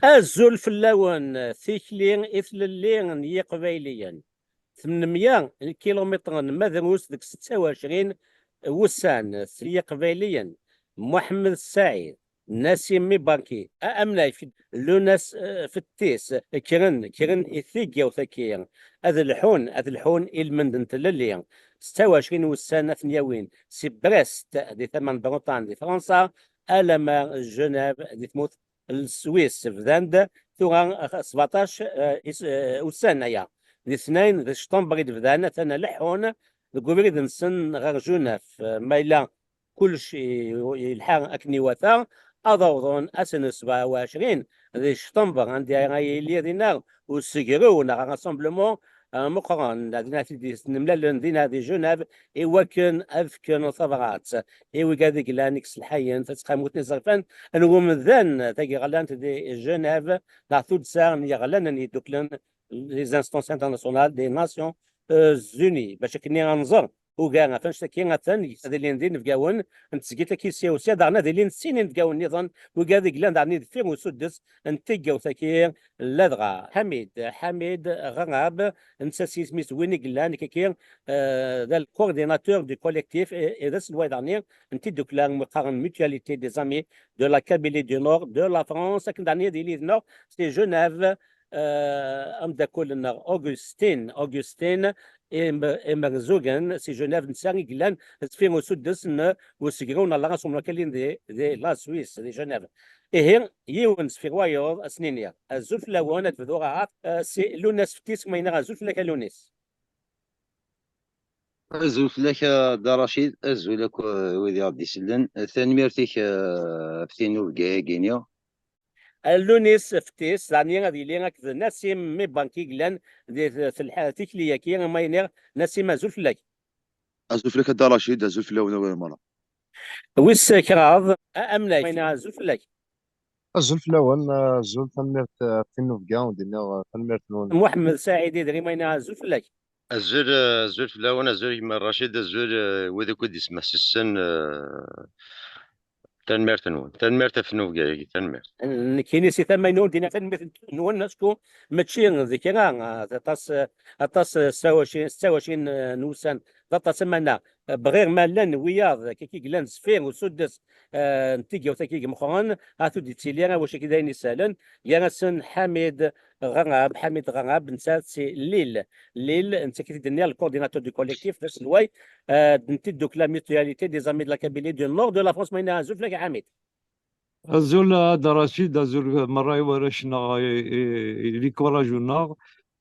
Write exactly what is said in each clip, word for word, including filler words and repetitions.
Azul fell-awen, tikli i tlelli n Yiqbayliyen. Tmenmya n kilumitren ma drus deg setta u ɛecrin wussan, s Yiqbayliyen, Muḥemmed Saɛid, Nasim Mibanki, a-, amnay, Lunas, eh, Fettis, kkren, kkren i tigawt-agi, ad lḥun, ad lḥun i lmend n tlelli. Setta u ɛecrin wussan ad ten-yawin si Brest di tama n Bruṭan di Fransa, alamma Genève di tmurt n Swis. Bdan-d tura sbeɛṭac, eh, is-, eh, ussan aya. Di tnayen d ctember i d-bdan, atan leḥḥun deg ubrid-nsen ɣer Genève. Eh, ma yella kullec i-, yelḥa akken iwata, ad awḍen ass n sebɛa u ɛecrin di ctember, anda ara yili dinna usegrew neɣ rassemblement, eh, meqqren. Dinna i d-yesnemlalen dinna di Genève i wakken ad fken tabrat i wigad i yellan i yeselḥayen taseqqamut n iẓerfan n wemdan tagi ɣlant di Genève, neɣ tuddsa n yeɣlanen yedduklen, les instances internationales des Nations, euh, Unies, bac akken ad nẓer ugar ɣef annect-agi atan ad ilin d inebgawen n tesgit-agi sya u sya, daɣen ad ilin sin inebgawen nniḍen, wigad i yellan daɣen i deffir usuddes n tigawt-agi, ladɣa Ḥamid, Ḥamid Ɣarab, netta s yisem-is win i yellan kiki, euh, d le coordinateur du collectif, et, et d aselway daɣen n tiddukla mi qqaren Mutualité des Amis de la Kabylie du Nord de la France, akken daɣen ad yili dinna si Genève, euh, ameddakel-nneɣ Augustin, Augustin Im-, Imerzugen, si Genève, netta i yellan deffir usuddes n usegrew n la Rassemblement Kabylie di, di la Suisse, di Genève. Ihi, yiwen sfir wayeḍ, ad s-nini, azul fell-awen, ad bduɣ ahat, eh, si Lunas Ftis, ma yenna azul fell-ak a Lunis. Azul fell-ak a Dda Racid, azul akk, eh, wid i ɣ-d-isellen. Tanemmirt-ik, eh, ɣef tinubga-agi-nni. A Lunis Ftis, daɣen ad yili akked Nasim Mibanki i yellan di t-, telḥa-, tikli-agi, ma yenna Nasim azul fell-ak. Azul fell-ak a Dda Racid, azul fell-awen a win merra. Wis kraḍ, a-, amnay, ma yenna azul fell-ak. Azul fell-awen, azul, tanemmirt, eh, ɣef tinubga, ur d-nniɣ, eh, tanemmirt-nwen. Muḥemmed Saɛid Idri, ma yenna azul fell-ak. Azul, eh, azul fell-awen, azul gma Racid, azul, eh, wid akk i d-ismehsisen, eh, tanemmirt-nwen, tanemmirt ɣef tinubga-agi, tanemmirt. Nekkini si tama-inu, d-iniɣ tanemmirt-nwen, acku mačči d kra, eh, aṭas, eh, aṭas, eh, setta u ɛecrin, setta u ɛecrin, eh, n wussan, d aṭas, amana, eh, bɣiɣ ma llan wiyaḍ, kiki yellan deffir usuddes, eh, n tigawt-agi meqqren, ad ur d-yettili ara wacu-agi d ayen isehlen, gar-asen Ḥamid Ɣarab, Ḥamid Ɣarab, netta si Lille. Lille, netta i t-id-nniɣ, le coordinateur du collectif, d aselway, eh, n tiddukla Mutualité des Amis de la Kabylie du Nord de la France, ma yenna azul fell-ak a Ḥamid. Azul a Dda Racid, azul merra i warrac-nneɣ, i, i, i les courageux-nneɣ.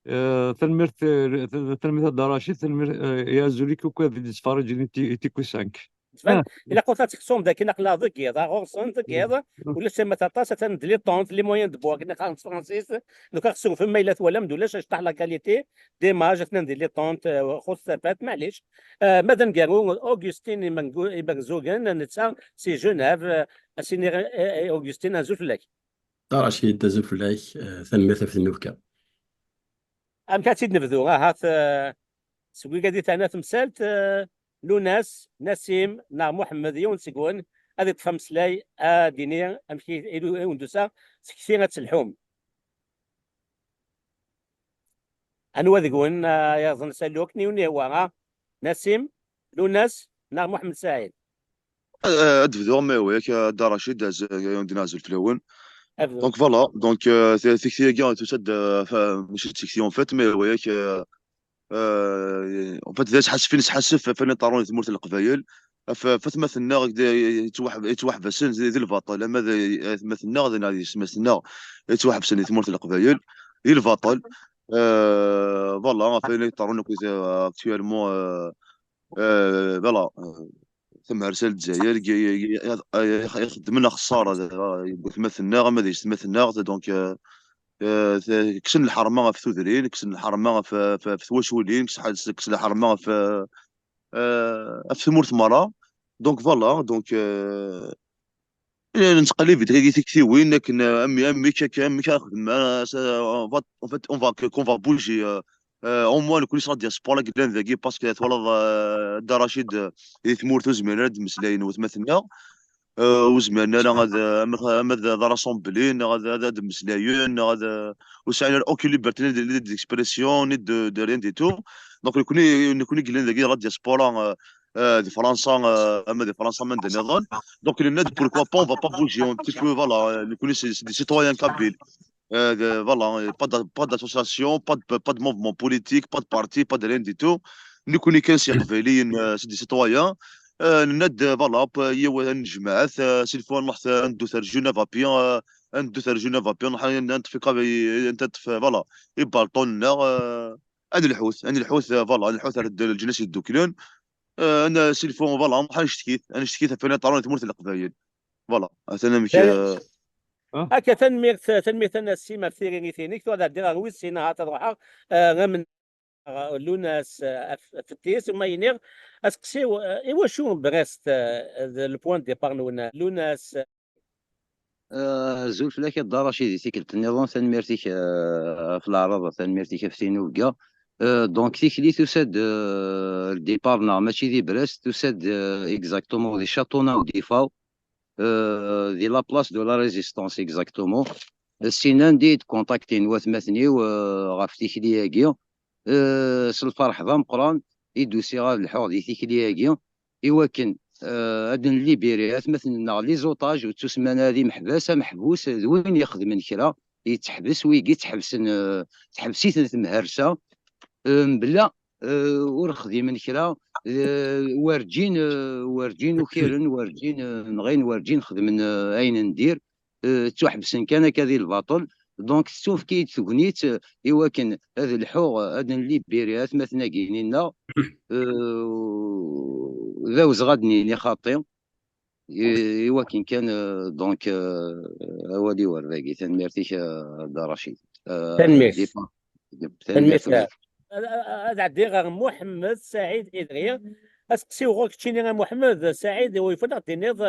Eh, tanemmirt, eh, tanemmirt a Dda Racid, tanemmirt, eh, i azul-ik akk ad d-isfarǧen i ti-, i T Q cinq. Tban, ah, ilaq ur tt-tekṣum dakken aql-aɣ deg yiḍ, ɣur-sen deg yiḍ, mm, ulac tammat aṭas, atan dilettante, les moyens de bord, akken qqaren s tefransist, donc ad ɣ-tessurfem ma yella twalam-d ulac acṭaḥ la qualité d'image, atnan dilettante, eh, xus tafat, maɛlic. Eh, ma d aneggaru, Augustin Imergu-, Imerzugen, netta si Genève, eh, ad s-iniɣ, eh, eh, Augustin, azul fell-ak. Dda Racid, azul fell-ak, eh, tanemmirt ɣef tinubga. Amek ad tt-id-nebdu? Ahat, eh, seg wigad i terna temsalt, eh, Lunas, Nasim, neɣ Muḥemmed, yiwen seg-wen, ad iṭṭef ameslay, ad d-ini amek i, i, i wen-d-tusa tekti ad telḥum. Anwa deg-wen, eh, yerẓen asalu akken i wen-ihwa, ah? Nasim, Lunas, neɣ Muḥemmed Saɛid? Eh, ad bduɣ, ma yak, a Dda Racid, az-, a-, a-, azul fell-awen. Abdu. Donc voilà, donc, euh, t-, tikti-agi tusa-d, euh, fa-, mačči d tikti, en fait, mais yak, euh, euh, en fait, d asḥasef i nesḥasef ɣef wayen iḍerrun di tmurt n Leqbayel. Ɣef, ɣef atmaten-nneɣ i d-, yettwaḥ-, yettwaḥbasen di, di lbaṭel, ama d atmaten-nneɣ, d yessetma-tneɣ yettwaḥebsen di tmurt n Leqbayel, di lbaṭel. Euh, voilà, ɣef wayen iḍerrun akked, euh, actuellement, euh, euh, voilà, euh, tamhersa n Lezzayer, i, i, i, i, ixeddmen axeṣṣar, euh, deg watmaten-nneɣ, ama d yessetmaten-nneɣ, donc, euh, euh, t-, kksen lḥerma ɣef tudrin, kksen lḥerma ɣef, ɣef, ɣef twaculin, kksen, kksen lḥerma ɣef, euh, ɣef tmurt merra. Donc, voilà, donc, euh, Eh, nettqellib-d dagi tiktiwin akken, eh, am-, amek akka, amek ara xedmen, eh, s-, eh, on va, en fait, on va, que, qu'on va bouger, euh, euh, au moins, nekkni s la diaspora i yellan dagi, parce que twalaḍ, euh, Dda Racid, euh, di tmurt ur zmiren ara ad d-mmeslayen watmaten-nneɣ. euh, ur zmiren ara ad, ama, ama ad, ad rassemblin, neɣ ad, ad, ad mmeslayen, neɣ ad, ur sɛin ara aucune liberté ni de, ni d'expression, ni de, de rien du tout. Donc, nekkni, nekkni yellan dagi ɣer la diaspora, euh, euh, di Fransa, euh, ama di Fransa, ama anda nniḍen. Donc, nenna-d, pourquoi pas, on va pas bouger un petit peu, voilà, euh, nekkni, c'est, c'est des citoyens kabyles. Euh, de, voilà, euh, pas de, pas d'association, pas de, pas de mouvement politique, pas de parti, pas de rien du tout. Nekkni kan, c'est iqbayliyen, euh, c'est des citoyens. Euh, nenna-d, euh, voilà, p-, yiwen, ad nejmeɛ, euh, s'il faut, ad nruḥ, euh, ad neddu ar Genève à pied, euh, ad neddu ar Genève à pied, ad nruḥ, ad neṭṭef, voilà, ibalṭunen-nneɣ, euh, ad nelḥut, ad nelḥut, euh, voilà, ad nelḥut ar d-, Lǧnas Yedduklen. Euh, ad n-, s'il faut, voilà, ad nruḥ ad nectkit, ad nectkit ɣef wayen yeḍran di tmurt n Leqbayel. Voilà, atan amek, euh, Akka, tanemmirt, tanemmirt a Nassim ɣef tririt-inek. Tura ad ɛeddiɣ ɣer wis sin, ahat ad ruḥeɣ, eh, am Lunas, eh, af-, Fettis, uma iniɣ, aseqsi-w, eh, iwacu Brest, eh, d le point de départ-nwen, Lunas? Eh, azul fell-ak a Dda Racid, i tikkelt nniḍen, tanemmirt-ik, eh, ɣef leɛraḍ, tanemmirt-ik ɣef tinubga. Eh, donc, tikli tusa-d, eh, le départ-nneɣ mačči di Brest, tusa-d, eh, exactement di Châteauneuf-du-Phau, euh, di la place de la Résistance, exactement. Sinan di d-contactin watmaten-iw, euh, ɣef tikli-agi. Euh, s lferḥ d ameqqran i d-usiɣ ad lḥuɣ di tikli-agi, i wakken, euh, ad nlibiri atmaten-nneɣ, les otages, ur ttusemman ara d imeḥbas, ameḥbus d win ixedmen kra, yettḥbes, wigi ttḥebsen, euh, tḥebs-iten temhersa, euh, mebla, euh, ur xdimen kra, euh, werǧin, euh, werǧin ukiren, werǧin, euh, nɣin, werǧin xedmen, euh, ayen n dir, euh, ttuḥebsen kan akka di lbaṭel. Donc, tettufk-iyi-d tegnit, euh, i wakken ad lḥuɣ, euh, ad nlibiri atmaten-agi-nneɣ, euh, d awezɣi ad d-nini xaṭi. I, i wakken kan, euh, donc, euh, awal-iw ar dagi. Tanemmirt-ik, euh, a Dda Racid. Euh, Tanemmirt. Départ. Tanemmirt. Tanemmirt. Ad, ad, ad ɛeddiɣ ɣer Muḥemmed Saɛid Idri. Aseqsi-w ɣur-k keččini a Muḥemmed Saɛid, u yeffeɣ ad d-tiniḍ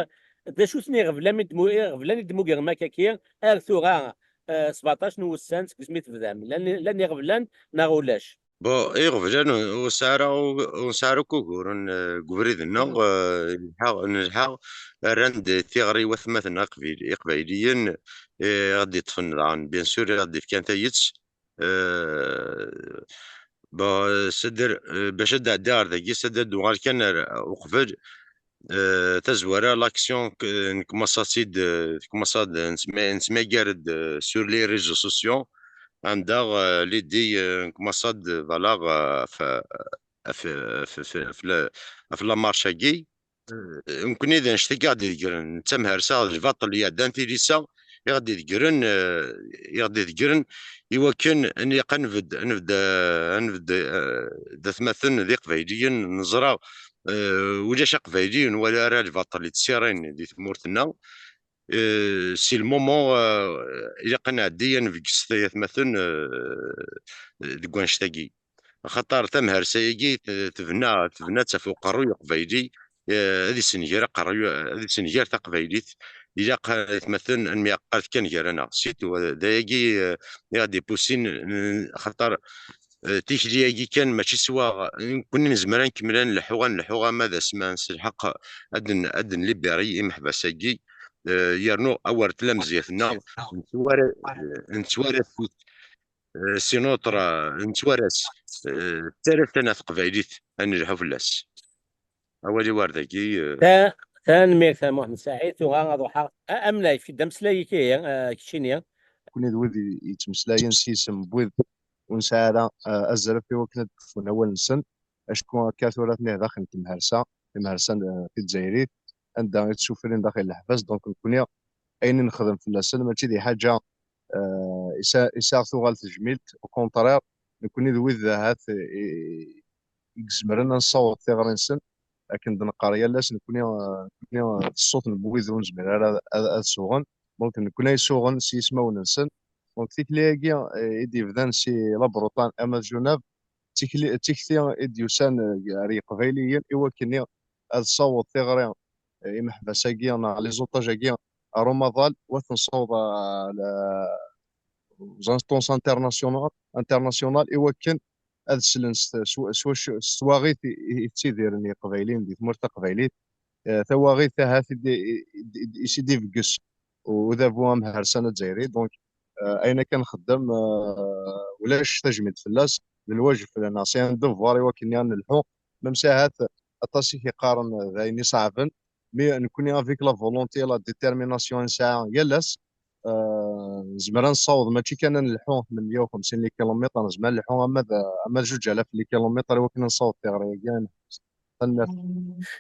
d acu-ten iɣeblan i d-mu-, iɣeblan i d-tmugrem akkaki ar tura, eh, sbeɛṭac n wussan seg wasmi tebdam. Llan, llan iɣeblan neɣ ulac? Bon, iɣeblan ur, ur nesɛi ara, ur nesɛi ara akk uguren, eh, deg ubrid-nneɣ, eh, nelḥa, nelḥa, rran-d tiɣri i watmaten iqbil-, iqbayliyen, eh, i ɣ-d-yeṭṭfen daɣen, bien sûr, i ɣ-d-yefkan tayet. Eh, bon, eh, c'est-à-dire, eh, bac ad d-ɛeddiɣ ar dagi, c'est-à-dire ad d-uɣal kan ar uqbel, eh, tazwara, l'action, eh, nekmaṣ-itt-id, eh, nekmaṣ-, nesma-, nesmagar-d, eh, sur les réseaux sociaux, anda, eh, l'idée, eh, nekmaṣ-d, voilà, eh, f-, f-, f-, f-, f-, la, f-, la marche-agi. Eh, nekkni d annect-agi i ɣ-d-idegren, d tamhersa, d lbaṭel iɛeddan tilisa, i ɣ-d-idegren, eh, i ɣ-d-idegren, i wakken ad nilaq ad nbedd, ad nbedd, eh, ad nbedd, eh, d atmaten d iqbayliyen, neẓra, eh, ulac aqbayli ur nwala ara lbaṭel yettsirin di tmurt-nneɣ. Eh, si le moment, eh, ilaq ad nɛeddi ad nbegges tayatmaten, eh, deg wannect-agi. Axaṭer tamhersa-agi t-, tebna, tebna-tt ɣef uqerruy uqbayli, eh, ad isenger aqerruy, ad isenger taqbaylit. Ilaq atmaten ad nemyeɛqaret kan gar-aneɣ. Surtout, eh, d ayagi, eh, i ɣ-d-ipusin, eh, axaṭer, eh, tikli-agi kan mačči s wa, nekkni nezmer ad nkemmel ad nleḥḥu, ad nleḥḥu ama d asma s lḥeqq ad n-, ad nlibiri imeḥbas-agi, eh, yernu awer tella mzeyat-nneɣ, nettwara-, eh, nettwara-t, eh, si notre, eh, nettwara-s, eh, tettarra-t tana teqbaylit ad nelḥu fell-as. Awal-iw ar dagi, eh. Ta-, tanemmirt a Muḥemmed Saɛid, tura ad ruḥeɣ, a-, amnay, efk-d ameslay-ik ihi, eh, keččini. Nekkni d wid i-, yettmeslayen s yisem n wid ur nesɛi ara, eh, azref i wakken ad d-kfun awal-nsen, acku akka tura atni daxel n temhersa, timhersa, eh, tizzayrit, anda i ttsuffrin daxel leḥbas. Donc nekkni ayen i nexdem fell-asen mačči d lḥaǧa, eh, i s-, i s-aɣ tuɣal tejmilt, au contraire, nekkni d wid ahat i, i izemren ad nessaweḍ tiɣri-nsen, akken d-neqqar yal ass, nekkni, eh, nekkni, eh, d ṣṣut n wid ur nezmir ara ad, ad, ad suɣen. Donc nekkni ay suɣen s yismawen-nsen. Donc tikli-agi, eh, i d-yebdan si La Bretagne ama d Genève, d tikli, d tikti i d-yusan, eh, ar Yeqbayliyen i wakken ad tessaweḍ tiɣri, eh, imeḥbas-agi neɣ les otages-agi ar umaḍal, u ad ten-tessaweḍ, eh, aux instances internationales, internationales, i wakken ad slen s, s, s, s twaɣit i, i, i ttidiren Yeqbayliyen di tmurt taqbaylit. eh, tawaɣit ahat i d-, i d-, i d-, i s-id-ibegges udabu amhersan azzayri. Donc, eh, ayen akka nxeddem, eh, ulac tajmilt fell-as, d lwajeb fell-aneɣ, c'est un devoir i wakken ad nelḥu, même si ahat aṭas i k-iqqaren d ayen iṣeɛben, mais nekkni avec la volonté, la détermination i nesɛa yal ass, eh, nezmer ad nessaweḍ mačči kan ad nelḥu tmenya u xemsin les kilomètres, nezmer ad nelḥu ama d, ama d zuǧ alaf les kilomètres i wakken ad nessaweḍ tiɣri-agi. Tanemmirt.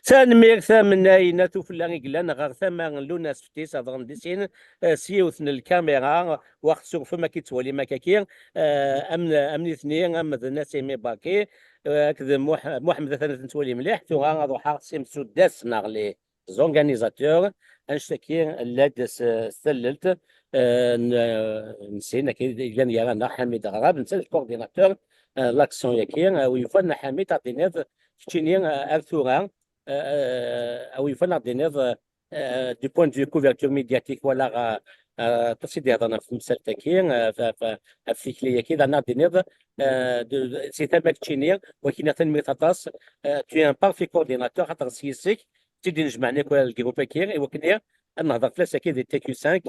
Tanemmirt a Mennay, n At Ufella i yellan ɣer tama n Luna Seftis, hedren di sin, eh, s yiwet n lkamira, wa xsurfem akka i ttwalim akkaki, eh, am, am nitni, am d Nasimi Baki, eh, akked Muḥ-, Muḥemmed, atan ad ten-twali mliḥ. Tura ad ruḥeɣ s imsuddes neɣ les organisateurs, annect-agi, llan-d s, s tallelt, eh, n, n sin, akka i yellan gar-aneɣ, Ḥamid Ɣrab, netta d le coordinateur, eh, n l'action-agi, eh, wi yufan a Ḥamid, ad d-tiniḍ keččini, eh, ar tura, eh, eh, a wi yufan ad d-tiniḍ, eh, eh, du point de vue couverture médiatique, walaɣ, eh, eh, aṭas i d-ihedren ɣef temsalt-agi, eh, ɣef, ɣef, ɣef tikli-agi, daɣen ad d-tiniḍ, eh, de, de, si tama keččini, wakini tanemmirt aṭas, eh, tu es un parfait coordinateur, xaṭer s yis-k, tt-id-inejmaɛen akk lgrup-agi, i wakken ad nehder fell-as akka di T Q cinq,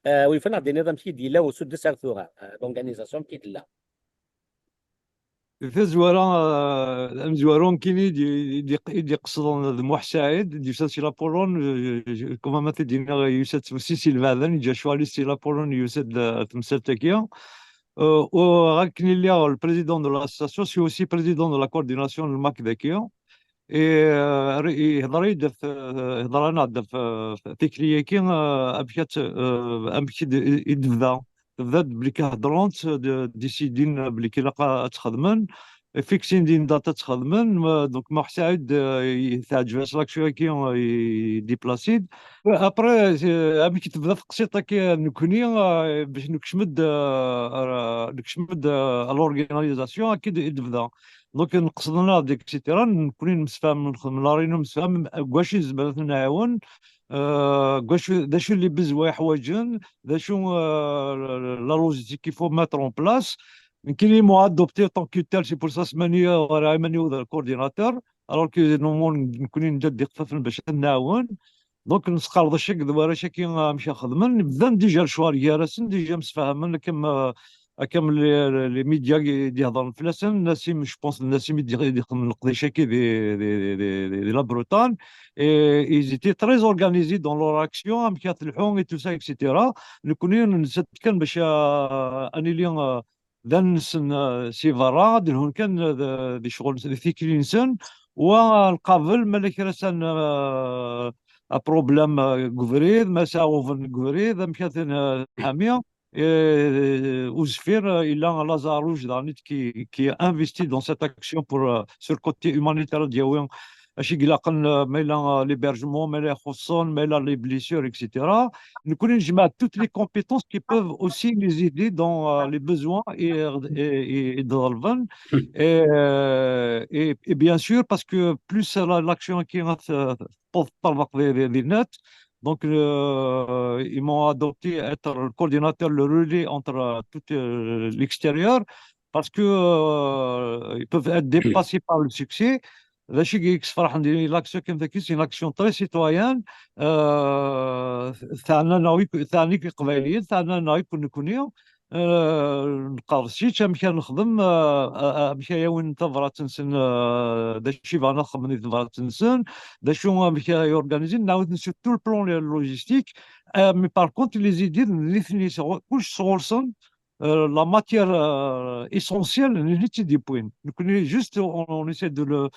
eh, wi yufan ad d-tiniḍ amek i d-yella usuddes ar tura, eh, l'organisation amek i d-tella. Tazwara, eh, amezwaru nekkini i d-, i d-, i d-iqesden d Muḥ Saɛid, d-yusan si la Pologne, eh, eh, comme ma t-id-yenna, yusa-d aussi si lbeɛdan, yeǧǧa ccɣel-is si la Pologne, yusa-d, eh, temsalt-agi. Euh, u akken i lliɣ le président de l'association, je suis aussi président de la coordination de l'M A C dagi. Et, euh, ihḍer-iyi-d ɣef, euh, ihḍer-aneɣ-d ɣef, euh, tikli-agi, euh, amek ad t-, euh, amek i d-, i d-tebda. Tebda-d belli hedren-tt, d-, décidin belli ilaq ad tt-xedmen. Fixin din date ad tt-xedmen. Ma, donc, Muḥ Saɛid, euh, i-, teɛǧeb-as l'action-agi, euh, i-, déplace-d. Après, euh, amek i tebda teqsiṭ-agi, euh, nekkni, euh, bac nekcem-d, euh, ar-, nekcem-d, euh, à l'organisation, akka i d-, i d-tebda. Donc, nqesden-aɣ-d, et cetera. Nekkni nemsefham, nxeddem la réunion, nemsefham deg wacu i nezmer ad ten-nɛawen, euh, deg wacu, d acu les besoins i ḥwaǧen, d acu, euh, la logistique qu'il faut mettre en place. Nekkini, ils m'ont adopté en tant que tel, c'est pour ça, semman-iyi ɣer iman-iw d le coordinateur, alors que normalement nekkni neǧǧa-d iqfafen bac ad nɛawen. Donc, nesqerdec akked warrac-agi amek ad xedmen. Bdan déjà lecɣal gar-asen, déjà msefhamen, akken, euh, akken les, les médias i d-ihedren fell-asen, Nassim, je pense, Nassim i d-, i d-ixedmen leqdic-agi di, di, di, di, di la Bretagne. Et ils étaient très organisés dans leur action, amek ad telḥu et tout ça, et cetera. Nekkni nettat kan bac, euh, ad nili, euh, d ad nsen, euh, si berra, ad lhun kan, euh, d, di ccɣel, di tikli-nsen, wa nqabel ma la kra san, euh, un problème, euh, deg ubrid, ma yesɛa uɣbel deg ubrid, amek ad ten, euh, nḥami. Euh, uzzfir, euh, yella Lazare Rouge daɣen qui, qui est investi dans cette action pour, euh, sur le côté humanitaire, ad yawi acu i ilaqen, euh, ma yella, euh, l'hébergement, ma yella ixuṣṣen, ma yella les blessures, et cetera. Nekkni nejmeɛ toutes les compétences qui peuvent aussi les aider dans, euh, les besoins i, i, i, i d-ḍelben. Et, euh, et, et bien sûr, parce que plus la, l'action-agi, euh, tewweḍ, teṭṭerḍeq di, di, di net. Donc, euh, ils m'ont adopté être le coordinateur, le relais entre, euh, tout, euh, l'extérieur, parce que, euh, ils peuvent être dépassés par le succès. D acu i k-yessefraḥen di l'action kan tagi, c'est une action très citoyenne. Euh, teɛna-aneɣ i, teɛna i Iqbayliyen, teɛna-aneɣ i nekkni. Euh, nqerrec-itt amek ara nexdem, euh, euh, amek ara awin tabrat-nsen, euh, d acu i bɣan ad xedmen di tebrat-nsen, d acu amek ara yorganisin, nɛawed sur tout le plan logistique. Euh, mais par contre, les idées, nitni, sɣur-, kullec sɣur-sen, euh, la matière, euh, essentielle, nitni i tt-id-yewwin. Nekkni, juste, on, on essaie de le,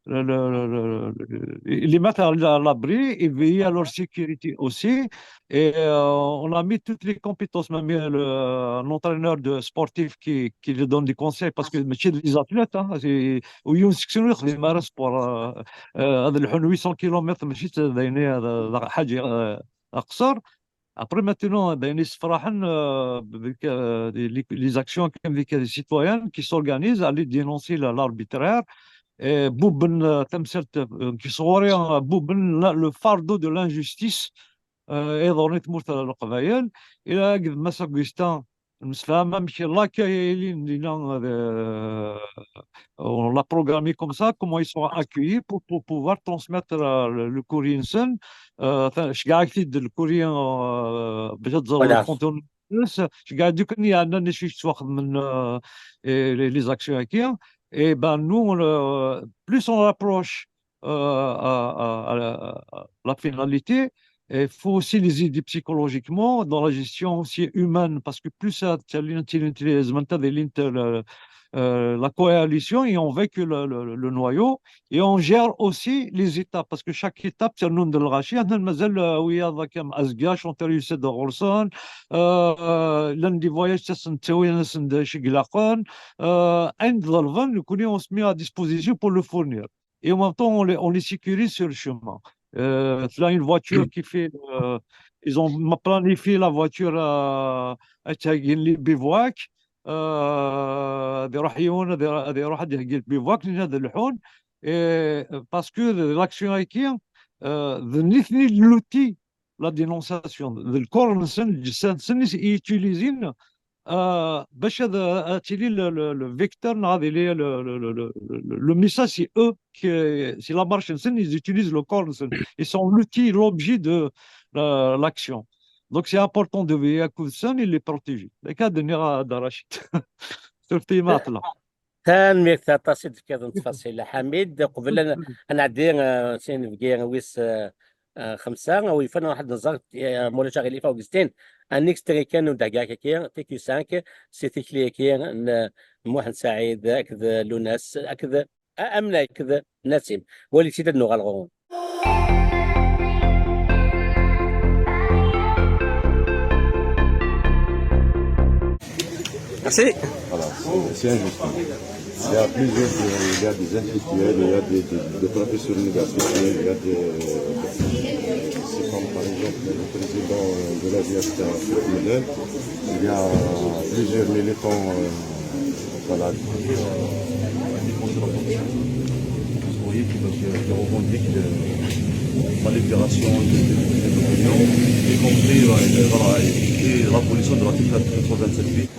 le, le, le, le, les mettre à l-, à l'abri et veiller à leur sécurité aussi. Et, euh, on a mis toutes les compétences, même le, un entraîneur de sportif qui, qui lui donne des conseils, parce que mačči d les athlètes, hein, c'est, u yiwen seg-sen ur yexdim ara sport, euh, euh, ad lḥun huit cents kilomètres, mačči d, d ayen, d, d ḥaǧa, euh, aqṣer. Après, maintenant, ben, ils se feront, euh, avec, euh, les, les, les actions comme des citoyens qui s'organisent, aller dénoncer la, l'arbitraire, et bubben, euh, tamsalt, euh, qui serait, euh, bubben la, le fardeau de l'injustice, euh, et dans les tmurt à Leqbayel. Et là, Mass Augustin, Nemsefham amek l'accueil-nni, euh, on l'a programmé comme ça, comment ils sont accueillis pour, pour pouvoir transmettre, euh, le, le courrier-nsen. Euh, enfin, je garde le courrier, euh, باش تزور le contenu. Ceggeɛ-d akken yeɛnan acu yettwaxedmen, euh, et les, les actions-agi. Et ben, nous, on le- plus on rapproche, euh, à, à- à la, à la finalité, il faut aussi les aider psychologiquement, dans la gestion aussi humaine, parce que plus ça, c'est l'intelligence mentale et l'inter- euh, la coalition, et on véhicule le, le- le noyau, et on gère aussi les étapes, parce que chaque étape, c'est un nom de الغاشية. هنا مازال ويا ذاك أزكا شونتير يسد غرسان، euh, lundi voyage, ça, c'est un théorie, c'est un de chez Glacon. Euh, عند ضلفان, nous connaissons, on se met à disposition pour le fournir. Et en même temps, on les, on les sécurise sur le chemin. Euh, là, une voiture qui fait, euh, ils ont planifié la voiture à, à تهيئ les bivouacs. Euh, des rahion, des, des rahion, des bivouacs, des, des rahion. Et, euh, parce que l'action-agi, euh, l'outil, la dénonciation, le corps, c'est utilisé, euh, باش هذا, هذا تيلي le, le, le vecteur, هذا اللي le, le, le, le, le, le message, c'est eux qui, c'est la marche, ils utilisent le corps, ils sont l'outil, l'objet de, euh, l'action. Donc, c'est important de veiller à ça et les protéger. لك هذا نيغا هذا رشيد. شفتي ما طلع. Tanemmirt aṭas i d-tefkiḍ n ttfaṣil, a Ḥamid. Qbel ad n- ad nɛeddi, eh, s inebgi wis, eh, eh, xemsa, a wi yufan ad nẓer, eh, ma ulac aɣilif, Augustin, un extrait kan n udehgag-agi, T Q cinq, si tikli-agi n Muḥend Saɛid akked Lunas akked, a- amna akked Nasim. Wali-tt-id, ad nuɣal ɣur-wen. Merci. Voilà, c'est c'est injuste. Il y a plusieurs, il y a des intellectuels, il y a des, des, des professeurs universitaires, il y a des, c'est comme par exemple le président de l'A D F T, il y a plusieurs militants, euh, voilà. Vous voyez qui, qui revendiquent, euh, la libération de, de, de l'Union, y compris, euh, voilà, et, et l'abolition de l'article quatre-vingt-sept huit.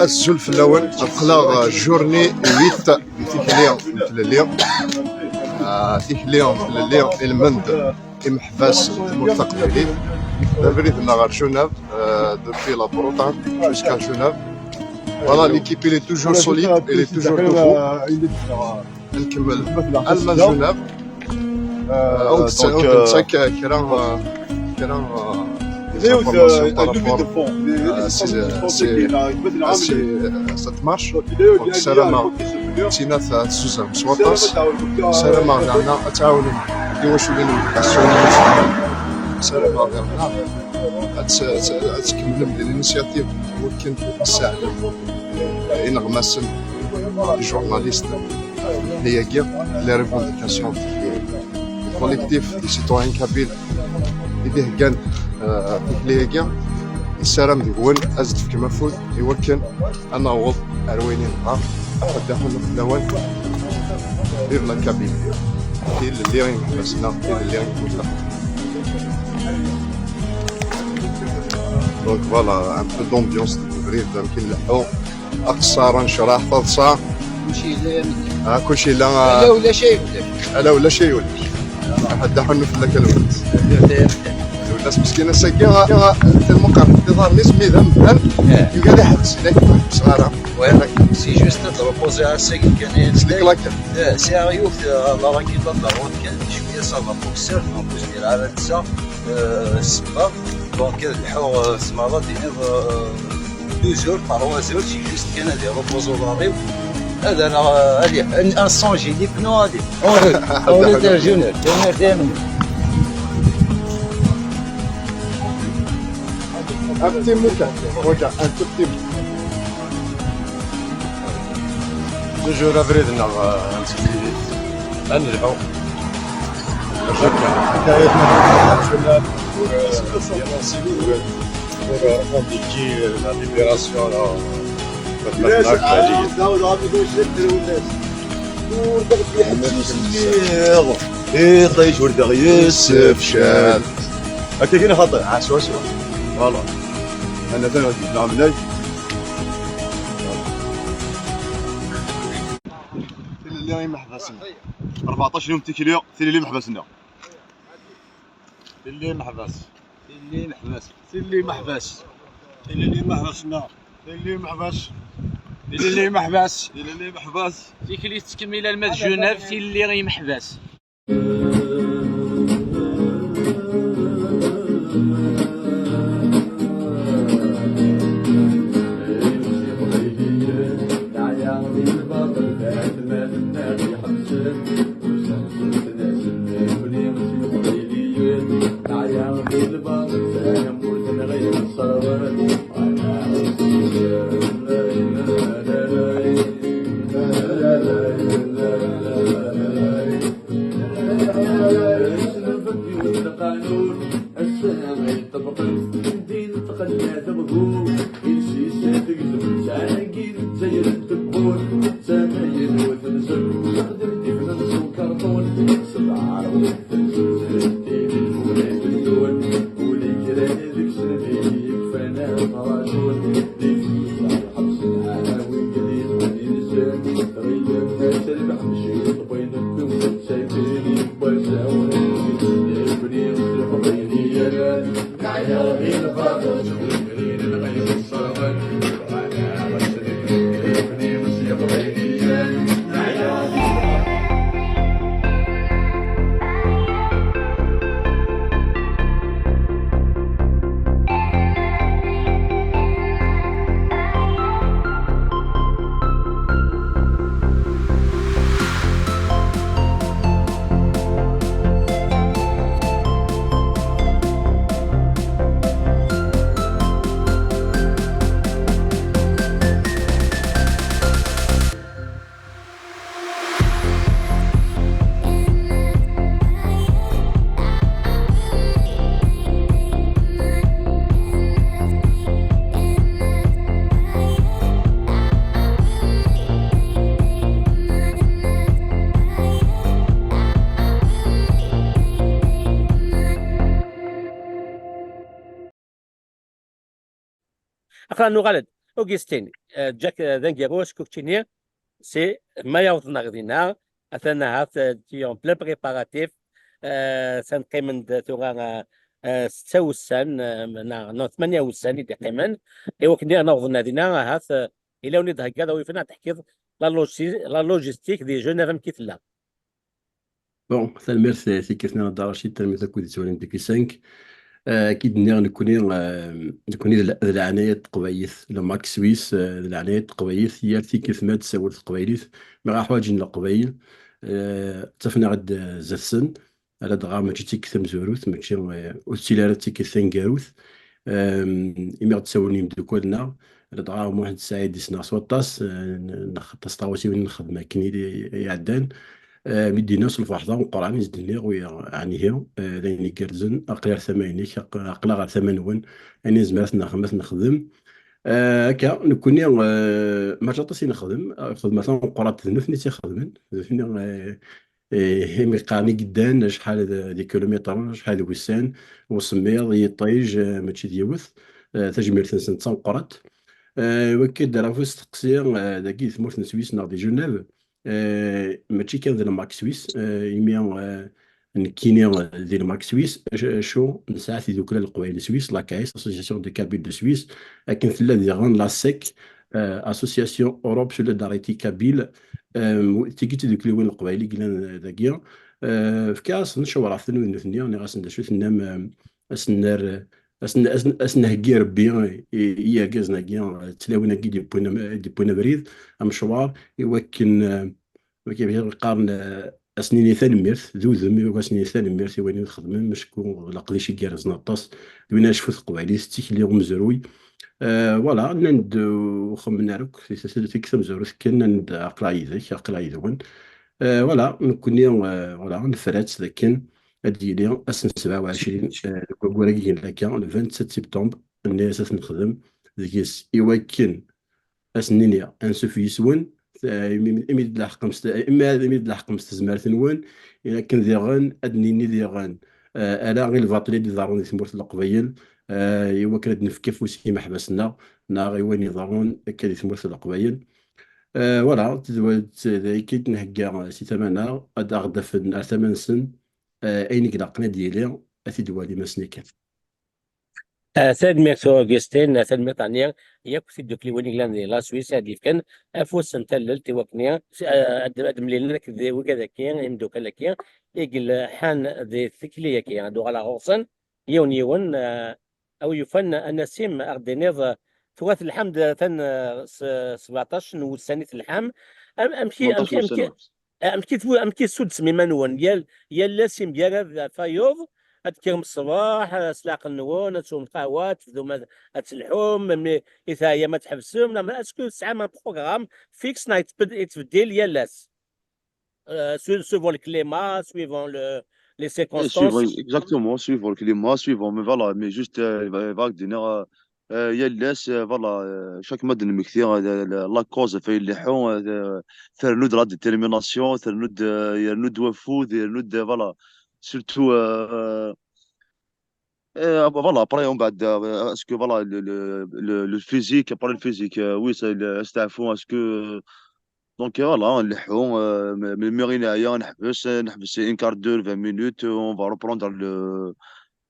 Azul fell-awen, aql-aɣ journée huit n tikli n tlelli. Ah, tikli n tlelli ilmend imeḥbas n tmurt taqbaylit. D abrid-nneɣ ɣer Genève, euh, depuis la Bretagne jusqu'à Genève. Voilà, l'équipe, elle est toujours solide, elle est toujours debout. Ad nkemmel alma d Genève. Euh, donc, c'est, donc, euh, c'est que, que là, euh, que là, euh, des informations par rapport à ces, ces, à ces, à cette marche. Donc, ssarameɣ d tinat ad tezzuzzrem s waṭas. Ssarameɣ daɣen ad tɛawnem tiwaculin n Lqaṣun. Ssarameɣ daɣen ad t-, ad t-, ad tkemmlem di l'initiative wakken ad tsaɛdem ineɣmasen, les journalistes, les, les revendications, le collectif des citoyens kabyles i d-iheggan, euh, tikli-agi. Nessaram deg-wen ad s-d-tefkem afud i wakken ad naweḍ ar wayen i nebɣa. Ad d-axen fell-awen. Vive la Kabylie. Tilelli i imeḥbas-nneɣ, tilelli i tmurt. Donc voilà, un peu d'ambiance deg ubrid, amek i nleḥḥu. Aqeṣṣar, anecraḥ, taḍsa. Kulci yella. Ah, kulci yella, ah. Ala ulac ay ulac. Ala ulac ay ulac. Ad d-aḥunnu fell-ak a Lewnis. Parce que ass-agi, tellement qerrent iḍarren-is, mi d amdan, eh, yugi ad iḥbes, ila yeḥbes ara. Ouais. C'est juste ad reposer ass-agi kan. C'est claqué. Eh, c'est arrivé, eh, la raquette, la route, kan, cwiya ça va pour ça, donc, je vais aller ça, eh, c'est pas. Donc, eh, lḥuɣ, eh, tzemreḍ ad d-tiniḍ, eh, deux heures, trois heures, c'est juste kan ad irepoze uḍar-iw. Ad ara, ad i-, un, un sang génique, non, ad i-, on est, on est un jeune, on est un jeune. Un petit mot, regarde, un tout petit mot. Toujours abrid-nneɣ, eh, ad nelḥu. Pour, euh, pour, euh, indiquer, euh, la libération, là, euh, إيه، طيب، ولد غياس، فشال. هكا كاين خاطر، عاش، عاش. Voilà. أنا ثاني نعمل لك. Tilelli imeḥbas-nneɣ. Rbeɛṭac yum tikli, tilelli imeḥbas-nneɣ. Tilelli imeḥbas. Tilelli imeḥbas. Tilelli imeḥbas. Tilelli imeḥbas-nneɣ. Tilelli imeḥbas. Tilelli imeḥbas. Tilelli imeḥbas. Tikli tettkemmil alma d Junab, tilelli imeḥbas. Aql-aɣ nuɣal-d. Augustin, eh, Jack, eh, d aneggaru, acku keččini, si ma yawḍen ɣer dinna, atan ahat, eh, en plein préparatif, eh, atan qqimen-d tura, eh, eh, setta wussan, eh, neɣ, neɣ tmanya wussan i d-iqqimen, i wakken ad awḍen ɣer dinna, ahat, eh, yella win i d-theggaḍ, a wi-fan ad d-teḥkiḍ la logi-, la logistique di Genève, amek i tella? Bon, tanemmirt, eh, tikkelt-nni a Dda Racid, tanemmirt akk wid yettwalin depuis cinq. Eh, akka i d-nniɣ nekkni, eh, nekkni d le-, d leɛnaya n teqbaylit, le Mac Suisse, eh, d leɛnaya n teqbaylit, yal tikkelt ma d-tsawel teqbaylit, mi ɣa ḥwaǧen leqbayel, eh, ttafen-aɣ-d, eh, zdat-sen, ala dɣa mačči d tikkelt tamezwarut, mačči, eh, ur tettili ara d tikkelt taneggarut. Em, imi ɣ-d-sawlen yimdukal-nneɣ, ala dɣa Muḥend Saɛid i ssneɣ s waṭas, eh, n-, nex-, aṭas n tɣawsiwin nexdem akken i, i iɛeddan. Eh, mi d-yenna s lferḥ d ameqqran, i s-d-nniɣ, wi, ɛnihi, eh, d ayen igerrzen, aql-i ar tama-inek, aq-, aql-aɣ ar tama-nwen, ayen i nezmer ad t-nexdem, ad t-nexdem. Eh, akka, nekkni, eh, mačči aṭas i nexdem, eh, lxedma tameqqrant d nutni i tt-ixedmen, d nutni, eh, eh, imi qqaren i yeddan acḥal d, d ikilumitren, acḥal d wussan, usemmiḍ, yiṭij, eh, mačči d yiwet, eh, tajmilt-nsen d tameqqrant. Eh, wakki d ara ɣef usteqsi, eh, dagi di tmurt n Swis neɣ di Genève, eh, mačči kan d le Mac Suisse, eh, imi, eh, nekkini, eh, di Lmerk Swiss, ac-, acu nesɛa tidukla n Leqbayel n Swiss, la CAES, Association de Kabyles de Suisse, akken tella diɣen la sec, eh, Association Europe Solidarité Kabyle, eh, tigi d tidukliwin n Leqbayel i yellan dagi. Eh, fkiɣ-asen, cewreɣ-ten wid nutni, nniɣ-asen d acu tennam, eh, asen-, asen-, asen-, asen-, heggi Rebbi i, i yergazen-agi, eh, tlawin-agi d-yewwin am-, d-yewwin abrid, amecwar, i wakken, eh, Wagi qqaren, eh, ad s-nini tanemmirt, d udem i wagi ad s-nini tanemmirt i wayen i txedmem, acku d leqdic igerrzen aṭas, d win ara yecfu teqbaylit, d tikli umezruy. Eh, voilà, nnan-d, eh, ur xemmen ara akk, tikkelt tamezwarut kan, nnan-d aql-aɣ yid-k, aql-aɣ yid-wen. Eh, voilà, nekkni, eh, voilà, nefra-tt d akken ad d-yili ass n sebɛa u ɛecrin, eh, deg waggur-agi yellan akka, le vingt-sept septembre, nni-as ad t-nexdem deg-s i wakken ad sen-nini ansuf yis-wen, eh, imi, imi d-tleḥqem s, imi, imi d-tleḥqem s tezmert-nwen, akken diɣen ad d-nini diɣen, eh, ala i lbaṭel i d-iḍerrun di tmurt n Leqbayel, eh, i wakken ad d-nefk afus i yimeḥbas-nneɣ, neɣ i wayen iḍerrun akka di tmurt n Leqbayel. Eh, voilà, d, d, d, d, akka i d-nhegga si tama-nneɣ, ad aɣ-d-afen ar tama-nsen, eh, ayen i ilaqen ad d-yili, ad t-id-walim ass-nni kan. Ah, tanemmirt a Augustin, ah, tanemmirt ɛni yakk tiddukkliwin i yellan di la Suisse ad d-yefken afus n tallelt i wakken, ah, ad, ad mlilen akked wigad-agi, imeddukal-agi, i yelḥan di tikli-agi. Ad uɣaleɣ ɣur-sen, yiwen yiwen, ah, a wi yufan, a Nassim, ad ɣ-d-tiniḍ, ah, tura telḥam-d, ah, atan, ah, s-, sbeɛṭac n wussan i telḥam. Am-, amek i, amek i, amek i, Amek i twu-, amek i tessuddem iman-nwen? Yal, yal ass imgarad ɣef wayeḍ, ad d-tekkrem ṣṣbeḥ, eh, s leɛqel-nwen, ad teswem lqahwa, ad tebdum ad, ad telḥum, mi i teɛyam ad tḥebsem. Neɣ est-ce que tesɛam un programme fixe neɣ yettbed-, yettbeddil yal ass? Euh, su-, suivant le climat, suivant le, les Oui, suivant, circonstances. Exactement, suivant le climat, suivant, mais voilà, mais juste, euh, va, va dire, euh, euh, yal ass, euh, voilà, euh, chaque ma d-nmekti, euh, la, la, la cause, fait le hon, euh, ternu de la détermination, ternu de, euh, ternu de wafud, ternu de, voilà, surtout, euh, euh, euh, voilà, après, on va dire, euh, est-ce que, voilà, le, le, le, le physique, après le physique, euh, oui, c'est le, c'est un fond, est-ce que, euh, Donc, euh, voilà, nleḥḥu, euh, melmi i neɛya, neḥbes, euh, neḥbes un quart d'heure, vingt minutes, euh, on va reprendre le,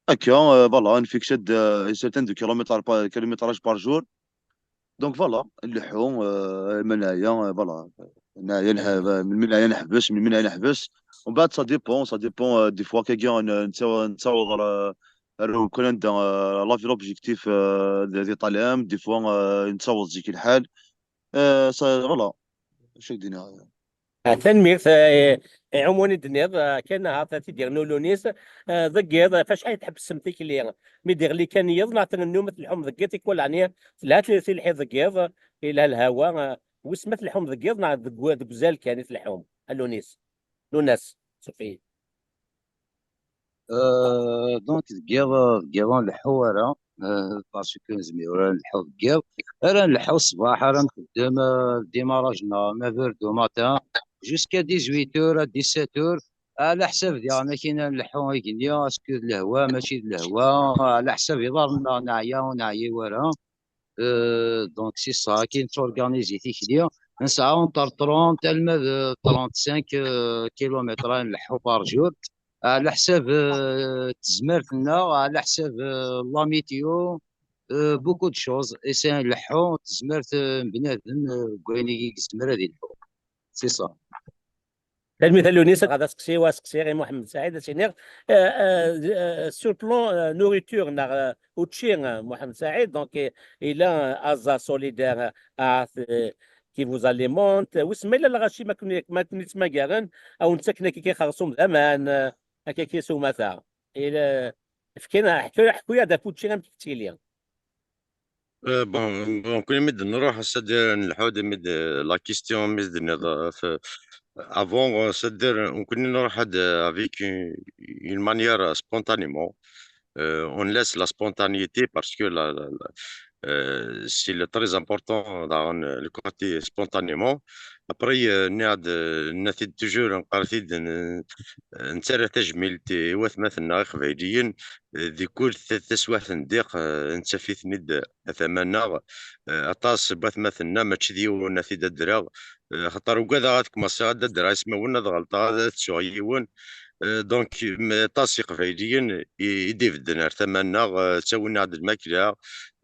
akka, euh, voilà, on fixe, euh, un certain de kilomètres par, kilométrage par jour. Donc, voilà, nleḥḥu, euh, ma neɛya, euh, voilà, neɛya, neḥ-, melmi neɛya, neḥbes, melmi neɛya, neḥbes. En fait, ça dépend, ça dépend, euh, des fois, quelqu'un, euh, nettaw-, nettaweḍ ɣer, euh, ɣer, euh, la ville objectif, euh, di, di Ṭṭalyan, des fois, euh, nettaweḍ zik lḥal. Euh, ça, voilà. Acu k-d-iniɣ? Ah, tanemmirt, eh, eh, ɛumuni d-tenniḍ, ah, kan ahat ad t-id-yernu Lunis, ah, deg yiḍ, ɣef acḥal i tḥebbsem tikli? Mi d-iɣli kan yiḍ, neɣ trennum ad telḥum deg yiḍ, tikwal ɛni telha tli-, tilḥi deg yiḍ, yelha lhawa, ah, wis ma telḥum deg yiḍ, neɣ deg, deg uzal kan i telḥum, a Lunis? Lunas, sufeɣ-iyi. Euh, donc, deg yiḍ, deg yiḍ ur nleḥḥu ara, euh, parce que nezmir ur ara nleḥḥu deg yiḍ. Ara nleḥḥu ṣṣbeḥ, ara nxeddem, euh, le démarrage-nneɣ neuf heures du matin, jusqu'à dix-huit heures, à dix-sept heures. Ɛla ḥsab diɣen akken ad nleḥḥu igenni, est-ce que d lehwa, mačči d lehwa, ɛla ḥsab iḍarren-nneɣ neɛya, ur neɛyi ara. Euh, donc, c'est ça, akken nettorganizi tikli. Nesɛa entre trente alma d trente-cinq, euh, kilomètres ara nleḥḥu par jour. Ɛla ḥsab, euh, tezmert-nneɣ, ɛla ḥsab, euh, la météo, euh, beaucoup de choses. Et c'est nleḥḥu, tezmert, euh, n bnadem, euh, deg wayen i yezmer ad yelḥu. C'est ça. Tanemmirt a Lunis, ad aseqsi, wa aseqsi i Muḥemmed Saɛid, ad s-iniɣ, euh, euh, euh, sur le plan, euh, nourriture, neɣ, euh, učči, euh, Muḥemmed Saɛid, donc, euh, il a un Aza solidaire, euh, à, euh, qui vous alimente. Wissen ma yella lɣaci ma ken-, ma ken-yettmagaren, a wen-ttaken akka xersum d aman, euh, akka s umata. Il, euh, fkan, ḥku-, ḥku-yaɣ-d ɣef učči amek yettili. Euh, bon, donc, mi d-nruḥ, c'est-à-dire, nleḥḥu-d, mi d-, la question, mi d-tenniḍ, euh, f-, avant, euh, c'est-à-dire, nekkni nruḥ-d, euh, avec une, une manière, euh, spontanément. Euh, on laisse la spontanéité parce que la, la, la, euh, c'est le très important dans le côté spontanément. Après, euh, nniɣ-d, euh, nna-t-id toujours, nqar-t-id, n-, nettarra tajmilt i watmaten-nneɣ iqbayliyen, eh, di kul ta-, taswiɛt n ddiq, eh, nettaf-iten-id, eh, a tama-nneɣ. Eh, aṭas n watmaten-nneɣ, mačči d yiwen ad t-id-adreɣ, eh, axaṭer ugadeɣ ad kmaṣiɣ ad d-adreɣ ismawen, ad ɣelṭeɣ, ad, ad ttuɣ yiwen. Euh, donc, mais aṭas iqbayliyen i, i d-ibedden ar tama-nneɣ, euh, ttawin-aɣ-d lmakla,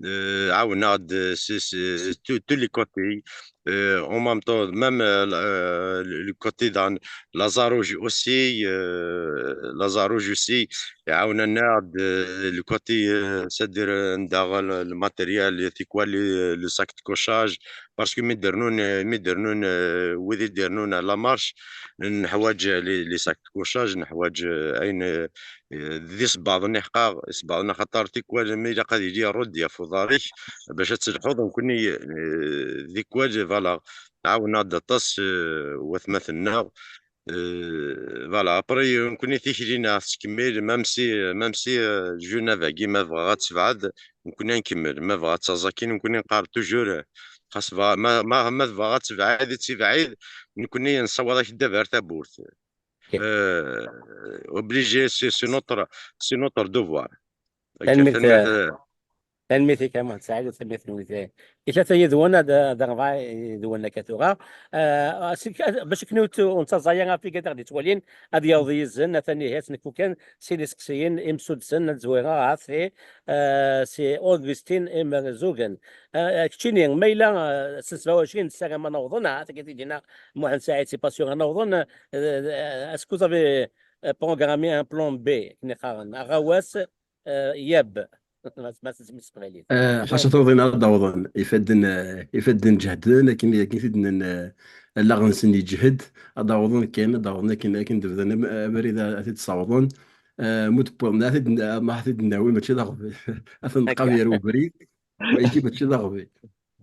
euh, ɛawnen-aɣ-d s, s, tous, tous les côtés. Euh, en même temps, même, euh, le, le côté dans la Zarouge aussi, euh, la Zarouge aussi, iɛawnen-aɣ-d, euh, le côté, euh, c'est-à-dire, euh, anda le, le matériel, c'est quoi, le, le sac de couchage, parce que mi d-rennun, euh, mi d-rennun, euh, wid i d-irennun à la marche, neḥwaǧ les, les sacs de couchage, neḥwaǧ, euh, ayen, euh, d isebbaḍen i ḥeqqaɣ, isebbaḍen axaṭer tikwal ma ilaq ad yili rrud ɣef uḍar-ik bac ad telḥuḍ, nekkni, eh, tikwal, voilà, ɛawnen-aɣ-d aṭas, eh, watmaten-nneɣ. Eh, voilà, après, nekkni tikli-nneɣ tettkemmil, même si, même si, eh, Genève-agi ma tebɣa ad tebɛed, nekkni ad nkemmel, ma tebɣa ad taẓ akkin, nekkni neqqar toujours, eh, xas bɣa, ma, ma, ma tebɣa ad tebɛed, ad tebɛed, nekkni nessawaḍ-ak-d ɣer tawwurt. Ok. Euh, obligé, c'est, c'est notre, c'est notre devoir. Ok, tanemmirt, tanemmirt, euh, tanemmirt-ik a Muḥend Saɛid, u tanemmirt-nwen. I tlata yid-wen, ad, ad rebɛa yid-wen akka tura. Euh, bac akken ur tt-, ur nettaẓay ara ɣef wigad i ɣ-d-yettwalin, ad yaweḍ yizen, atan ihi ad s-nekfu kan sin iseqsiyen imsuddsen, ad zwireɣ ɣef si, euh, si Augustin Imerzugen. Euh, keččini, ma yella, euh, s sebɛa u ɛecrin nessaram ad nawḍen, ah, tagi i d-yenna Muḥend Saɛid, c'est pas sûr ad nawḍen, euh, euh, est-ce que vous avez, euh, programmé un plan B, akken i qqaren, aɣawas, euh, yab, ma, ma s-, s teqbaylit. Eh, ḥaca tuḍin ad awḍen, ifadden, eh, ifadden ǧehden, akken, akken i t-id-nnan, eh, allaɣ-nsen yeǧhed, ad awḍen kan, ad awḍen akken, akken d-bdan am-, abrid a, a t-id-sawḍen. Eh, mu d-wwḍen, a t-id-, ma a t-id-nawi, mačči d aɣbel. A t-nqab yer ubrid, wayagi mačči d aɣbel.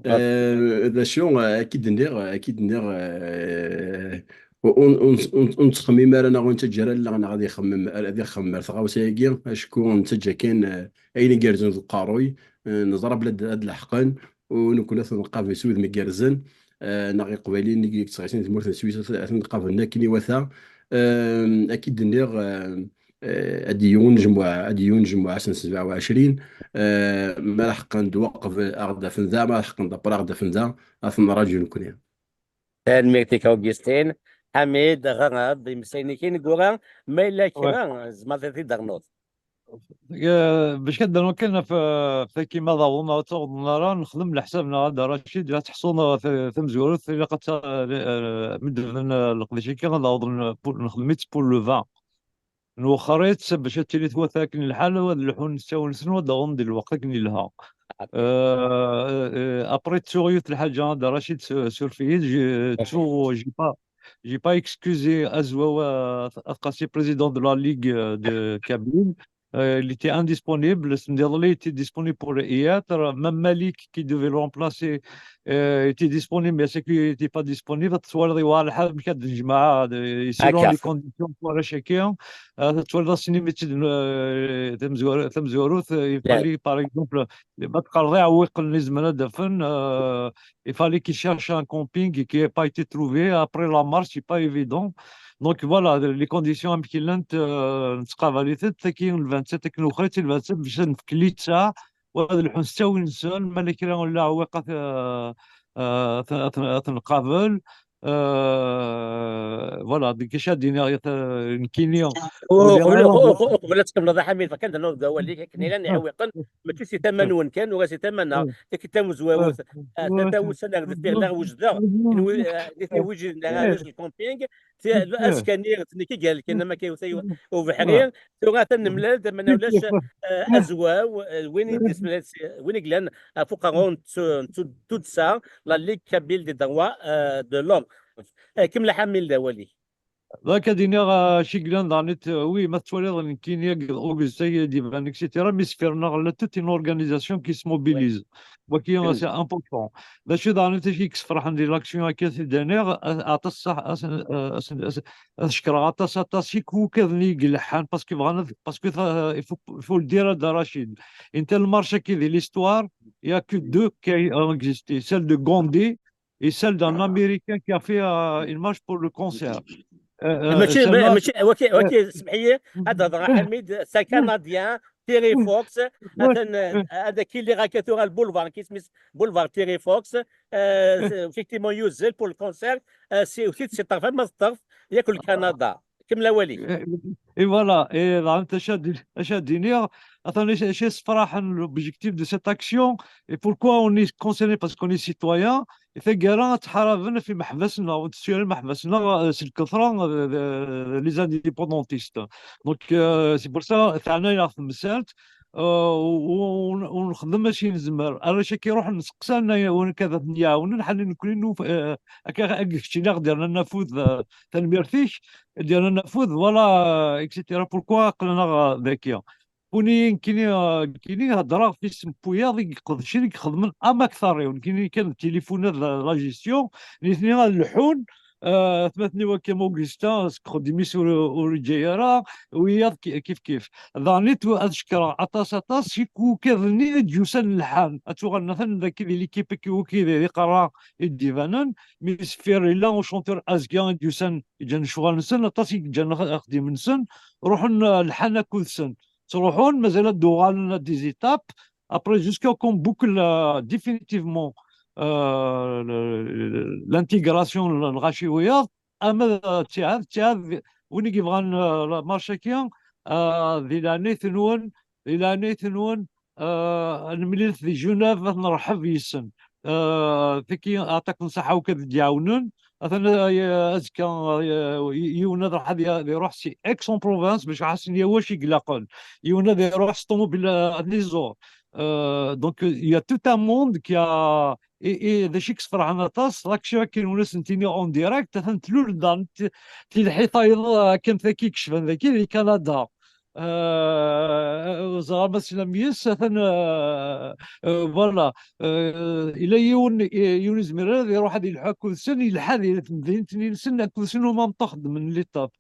Eh, d acu, eh, akka i d-nniɣ, akka i d-nniɣ, eh, ur, ur, ur, ur nettxemmim ara neɣ ur nettaǧǧa ara allaɣ-nneɣ ad ixemmem, ad ixemmem ar tɣawsa-agi, acku nettaǧǧa kan, eh, ayen igerrzen deg uqerruy, eh, neẓra belli ad, ad leḥqen, u nekkni ad ten-nqabel s wudem igerrzen, eh, neɣ Iqbayliyen i yettɣisin di tmurt n Swis, ad, ad ten-qablen akken iwata. Eh, akka i d-nniɣ, eh, eh, ad d-yunejmuɛ, ad d-yunejmuɛ ass n sebɛa u ɛecrin, eh, ma leḥqen-d uqbel ad ɣ-d-afen da, ma leḥqen-d après ad ɣ-d-afen da, ad ten-nraǧu nekkni. Tanemmirt-ik, Augustin. Ḥamid, ɣer-aɣ-d imeslayen-ik ineggura, ma yella kra, tzemreḍ ad t-id-ternuḍ. Eh, bac ad d-rnuɣ kan ɣef, ɣef tagi ma ad awḍen neɣ ur ttawḍen ara, nexdem leḥsab-nneɣ a Dda Racid, ad teḥṣuḍ, eh, ta-, tamezwarut, ilaq ad ta-, eh, mi d-bdan, eh, leqdic-agi, ad awḍen, eh, pour, nexdem-itt pour le vingt. Nwexxer-itt bac ad tili twata akken lḥal, ad lḥun s ttawil-nsen, ad d-awḍen di lweqt akken yelha. Eh, eh, après, ttuɣ yiwet lḥaǧa, a Dda Racid, su-, suref-iyi-d, j'ai, ttuɣ, j'ai pas, j'ai pas excusé Azwaw, eh, At Qasi, président de la Ligue, euh, de Kabyle. Euh, il était indisponible. Sendiḍelli était disponible pour y être. Même Malik, qui devait le remplacer, euh, était disponible, mais c'est qu'il n'était pas disponible. Ad twaliḍ yewɛer lḥal, amek ad nejmeɛ, euh, selon les conditions, pour chacun. Euh, ad twaliḍ ass-nni mi tt-id-, euh, tamezwar-, tamezwarut, euh, il fallait, par exemple, ma teqqareḍ iɛewwiqen i zemren ad d-afen, euh, il fallait qu'il cherche un camping qui n'a pas été trouvé. Après la marche, c'est pas évident. Donc voilà, les conditions amek llant, euh, nettqabal-itent, tagi n le vingt-sept, akken uxir-itt le vingt-sept, bac ad nefk littseɛ, u ad lḥun s ttawil-nsen, ma yella kra n leɛwiq ad, euh, euh, ad, ad, ad nqabel. Euh, voilà, d acu ad d-iniɣ, euh, nekkini. Uqbel, uqbel ad tkemmleḍ, a Ḥamid, kan d-nernuḍ deg wawal-ik, akken llan iɛewwiqen, mačči si tama-nwen kan, ula si tama-nneɣ, tikkelt tamezwarut, ah, tlata wussan ar deffir, lliɣ wejdeɣ, nitni wejden ar arrac n lkamping, askani d nekk i ihelken, am akka iwata ubeḥri, tura atan nemlal-d, ma ulac, ah, Azwaw, ah, win i d-ismel-, win i yellan ɣef uqerru n tu-, n tu-, tuddsa, la Ligue Kabyle des Droits, ah, de l'Homme. Ah, kemmel a Ḥamid awal-ik. Donc, ad iniɣ, euh, acu yellan daɣen, euh, oui, ma tettwaliḍ nekkini, Augustin, d-iban, et cetera, mais sfirneɣ, la toute une organisation qui se mobilise. Waki, c'est important. D acu daɣen i k-yesferḥen di l'action akka i d-nniɣ, a-, aṭas, a-, a-, a-, a-, ad cekkreɣ aṭas, aṭas i kukaden i ileḥḥan, parce que bɣan ad, parce que, euh, il faut, il faut le dire, a Dda Racid. Une telle marche qui, de l'histoire, il y a que deux qui ont existé, celle de Gandhi et celle d'un Américain qui a fait, euh, une marche pour le cancer. Euh, euh, mačči, celle-là, mačči, waki, waki, semḥ-iyi, ad hedreɣ, a Ḥamid, c'est un Canadien, Terry Fox, atan, euh, ad ak-iliɣ akka tura le boulevard, qui se met boulevard Terry Fox, euh, effectivement, yuzzel pour le cancer, euh, c'est aussi, c'est ṭṭerf, ma teṭṭerf, yak le Canada. Kemmel awal-ik. Et voilà, et là, acu ad d-iniɣ, atan acu yessefraḥen, l'objectif de cette action, et pourquoi on est concerné, parce qu'on est citoyen, et taggara ad ttḥaraben ɣef imeḥbas-nneɣ, ur d-ssuyal imeḥbas-nneɣ, euh, s lkethra, euh, les indépendantistes. Donc, euh, c'est pour ça, teɛna-yaɣ temsalt, euh, u, u, u nexdem acu i nezmer. Arrac-agi ruḥen seqsan, win akka ad ten-iɛawnen, ḥani nekni nuf-, euh, akka, akka keččini ɣ-d-yernan afud, euh, tanemmirt-ik, ad d-yernan afud, voilà, euh, et cetera. Pourquoi aql-aneɣ, euh, daki? Kuni, nekkini, euh, nekkini heddreɣ ɣef isem n wiyaḍ i iqedcen, i ixedmen am akteṛ-iw. Nekkini kan d tilifun, ad la gestion, nitni ad lḥun, euh, atmaten-iw akka am Augustin, seg uxeddim-is ur, ur iǧǧa ara, wiyaḍ ki-, kif kif. Daɣen i tw-, ad cekkreɣ aṭas, aṭas, si ukaden-nni i d-yusan lḥan. Ad tuɣalen atan daki di l'équipe-agi, wagi d iqerra i d-ibanen, mi sfir yella uchanteur Azga i d-yusan, iǧan ccɣel-nsen, aṭas i yeǧǧan ax-, axeddim-nsen, ruḥen, euh, lḥan akked-sen. Ttruḥun, mazal ad d-uɣalen à des étapes. Après, jusqu'à qu'on boucle, euh, définitivement, euh, le, le, l'intégration n lɣaci wiyaḍ, ama d ttiɛad, ttiɛad, win i yebɣan, euh, la marche-agi, euh, di leɛnayt-nwen, di leɛnayt-nwen, euh, ad nemlilet di Genève, ad nṛeḥḥeb yes-sen. Euh, tiki, aṭak n ṣṣaḥa akk ad d-iɛawnen. Atan, euh, azekka, euh, yiwen ad iṛuḥ ad, ad iṛuḥ si Aix-en-Provence, bac ad ḥassen yawac i ilaqen. Yiwen ad iṛuḥ s ṭumubil, euh, ad iẓur. Euh, donc, euh, il y a tout un monde qui a, et, et d acu i yessefraḥen aṭas, l'action akken ur as-nettini en direct, atan tlul-d daɣen t-, tilḥi tayeḍ, euh, akken taki i yecban daki di Kanada. Euh, ẓra ma teslam yes, atan, euh, euh, voilà. Euh, ila yiwen, yiwen izmer ad iruḥ ad ilḥu akked-sen, ilḥa di temdint-nni-nsen akked-sen, u même temps xeddmen l'étape.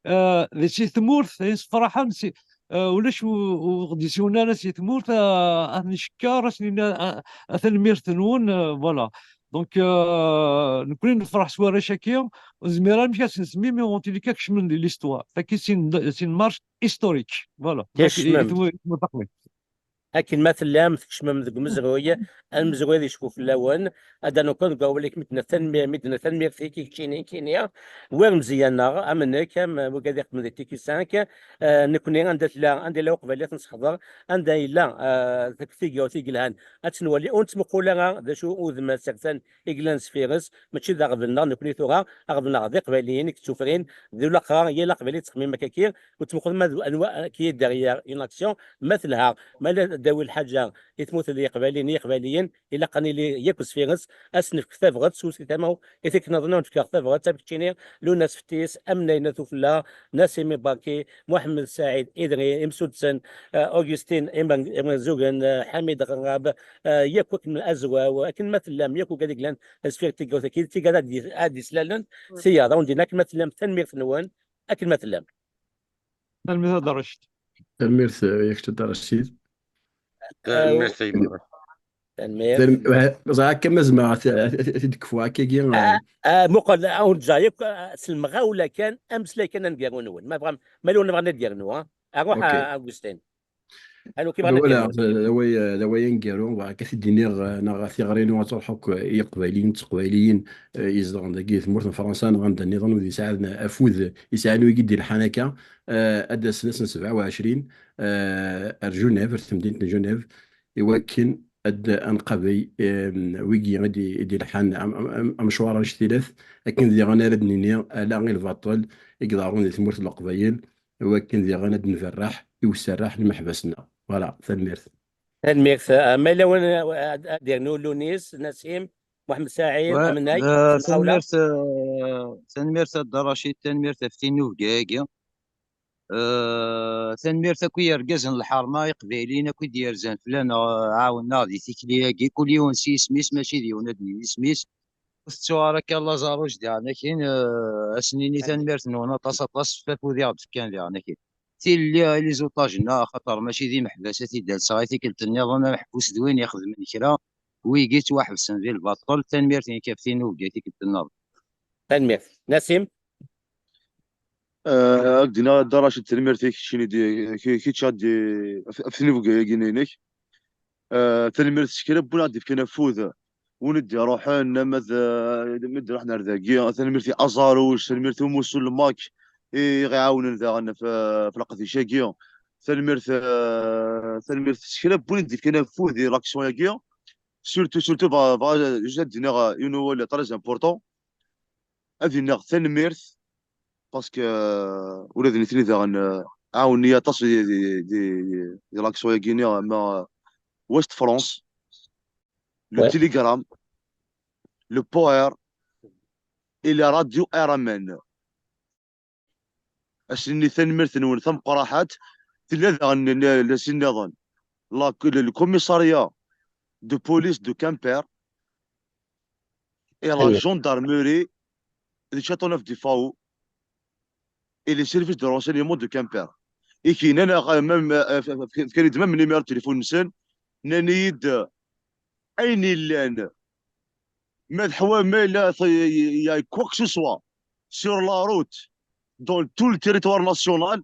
Euh, di si tmurt, ayen sefraḥen, si, euh, ulac u, u ɣ-d-isiwen ara si tmurt, euh, ad ten-ncekker, ad sen-nini, euh, euh, tanemmirt-nwen, euh, voilà. Donc, euh, nekkni nefreḥ s warrac-agi, ur nezmir ara amek ad s-nsemmi, mais en tout cas kecmen di l'histoire. Tagi, c'est une, c'est une marche historique. Voilà. Kecmen. Akken ma tellam, tkecmem deg umezruy, amezruy ad yecfu fell-awen. Ad d-nuqem deg wawal-ik, mi d-nenna tanemmi-, mi d-nenna tanemmirt-ik i keččini, kini, war Meẓyan-a, am nekk, am wigad iqemen di T Q cinq, eh, nekkni anda tella, anda yella uqbayli ad t-nesseḥḍer, anda yella, eh, deg tigawt i yelhan ad tt-nwali, ur nettmuqul ara d acu udem asertan i yellan sfir-s, mačči d aɣbel-nneɣ nekkni tura, aɣbel-nneɣ d iqbayliyen i yettufrin, d ulaqrar, yal aqbayli yettxemmim akkaki, ur ttmuqul ma d anwa qui est derrière une action, ma telha, ma la tdawi lḥaǧa i tmurt n Yiqbayliyen, i Yiqbayliyen, ilaq ad nili yakk sfir-s, ad s-nefk tabɣest, s usi tama i tiknaḍ-nneɣ, ad nefk tabɣest, am keččini, Luna Seftis, Amnay n At Ufella, Nassim Ibarki, Muḥemmed Saɛid Idri, imsuddsen, eh, Augustin Imer-, Imerzugen, eh, Ḥamid Ɣerrab, eh, yakk akken Azwaw, akken ma tellam, yakk wigad i yellan sfir tigawt-agi, tigad ad d-, ad d-islalen, tiyaḍ, ad wen-d-inin akken ma tellam, tanemmirt-nwen, akken ma tellam. Tanemmirt a Dda Racid. Tanemmirt, eh, yak a Dda Racid. Tanemmirt a gma. Tanemmirt. Tanem-, eh, ẓriɣ akka ma zemreɣ ad t-, ad t-, ad t-id-kfuɣ akkagi, eh. Ah, ah, muqel, ah, ur neǧǧa yakk, ah, s lemɣawla kan, ameslay kan aneggaru-nwen. Ma bɣam, ma lwen bɣan ad d-yernu, ha? Aruḥ, ok. Ah, Augustin. Anu kif ɣan ad d-yernu. D awal, d awal aneggaru, bɣiɣ ad t-id-iniɣ, eh, neɣ tiɣri-inu ad truḥ akk i Yiqbayliyen d Teqbayliyin, eh, izedɣen dagi di tmurt n Fransa neɣ anda nniḍen, wid yesɛan afud, yesɛan wigi d-ilḥan akka, eh, ad d-asen ass n sebɛa u ɛecrin, eh, ar Genève, ar temdint n Genève, i wakken ad, ad nqabel, em, wigi i d-, i d-ilḥan am, am, am, amecwar annect-ilat, akken diɣen ara d-nini ala i lbaṭel i iḍerrun di tmurt n Leqbayel, i wakken diɣen ad nberreḥ i userreḥ n imeḥbas-nneɣ. Voilà, tanemmirt. Tanemmirt. Ah, ma yella win, ah, ad, ad d-yernu Lunis, Nasim, Muḥemmed Saɛid, ouais, Amnay, eh, s lemɣawla. Tanemmirt, eh, tanemmirt a Dda Racid, tanemmirt ɣef tinubga-agi. Eh, tanemmirt akk i yergazen n lḥerma, iqbayliyen akk i d-yerzan fell-aneɣ, eh, ɛawnen-aɣ di tikli-agi, kul yiwen s yisem-is, mačči d yiwen ad d-nini isem-is. Ur tettuɣ ara akka laẓ aruj di leɛnaya-k, eh, ad sen-nini tanemmirt-nwen aṭas, aṭas, ɣef afud i ɣ-d-fkan di leɛnaya-k. Tilelli i les otages-nneɣ, axaṭer mačči d imeḥbas ad t-id-alseɣ i tikkelt nniḍen, ameḥbus d win ixedmen kra, wigi ttwaḥebsen di lbaṭel. Tanemmirt-inek ɣef tinubga i tikkelt nniḍen. Tanemmirt. Nasim? Eh, ad d-iniɣ a Dda Racid, tanemmirt-ik keččini di, ki-, kečč ad di, ɣef, ɣef tinubga-agi-inek. Eh, tanemmirt s kra n win aɣ-d-ifkan afud, win i d-iruḥen, ama d, eh, mi d-ruḥen ar dagi, tanemmirt i Aẓaruj, tanemmirt i umussu n Lmak, i ɣ-iɛawnen daɣen f-, f leqdic-agi. Tanemmirt, eh, tanemmirt s kra n win d-yefkan afud i l'action-agi. Surtout, surtout, bɣa, bɣa juste ad d-iniɣ, eh, yiwen wawal très important. Ad iniɣ tanemmirt, parce que, eh, ula d nitni daɣen, eh, ɛawnen-iyi aṭas di, di, di, di l'action-agi-nni, ama, eh, Ouest France, le Telegram, le Power et la radio R M N. Ad s-nini tanemmirt-nwen tameqqraḥat. Tella daɣen n-, n-, n-, sin nniḍen. La, le, le commissariat de police de Quimper et la gendarmerie de Châteauneuf-du-Faou et les services de renseignement de Quimper. I k-yennan, euh, même, euh, f-, f-, fkan-iyi-d même numéro de téléphone-nsen, nnan-iyi-d, euh, ayen yellan, ma d ḥwa-, ma yella t-, y-, y-, y a quoi que ce soit sur la route, dans tout le territoire national,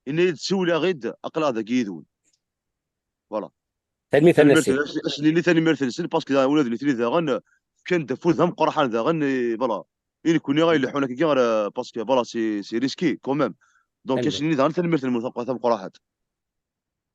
yenna-yi-d, siwleɣ-id, aql-aɣ dagi yid-wen. Voilà. Tanemmirt a Nassim. As-, as-nini tanemmirt-nsen, parce que ula d nitni daɣen, fkan-d afud d ameqqraḥan daɣen, et voilà. I nekkni ay ileḥḥun akkagi ɣer, parce que, voilà, c'est, c'est risqué quand même. Donc, as-nini daɣen tanemmirt-nwen tameqqraḥat.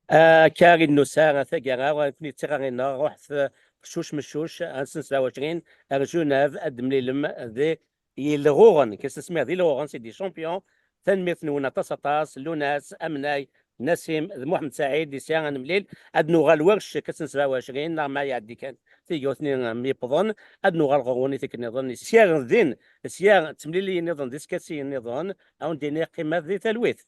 Akka i d-nusa taggara, nekkni d tiɣri-nneɣ, ruḥet, eh, qeccuc meccuc, ad nsen sebɛa u ɛecrin, ar Genève, ad d-temlilem d yilɣuɣen, qu'est-ce que semmiɣ d ilɣuɣen, c'est des champions. Tanemmirt-nwen aṭas, aṭas, Luna, Amnay, Nassim, d Muḥemmed Saɛid, di sya ad nemlil, ad nuɣal war ccek ass n sebɛa u ɛecrin, neɣ ma iɛeddi kan tigawt-nni, eh, m-, yewwḍen, ad nuɣal ɣur-wen i tikkelt nniḍen, sya din, sya d temliliyin nniḍen, d iskasiyen nniḍen, ad wen-d-iniɣ qqimet di talwit.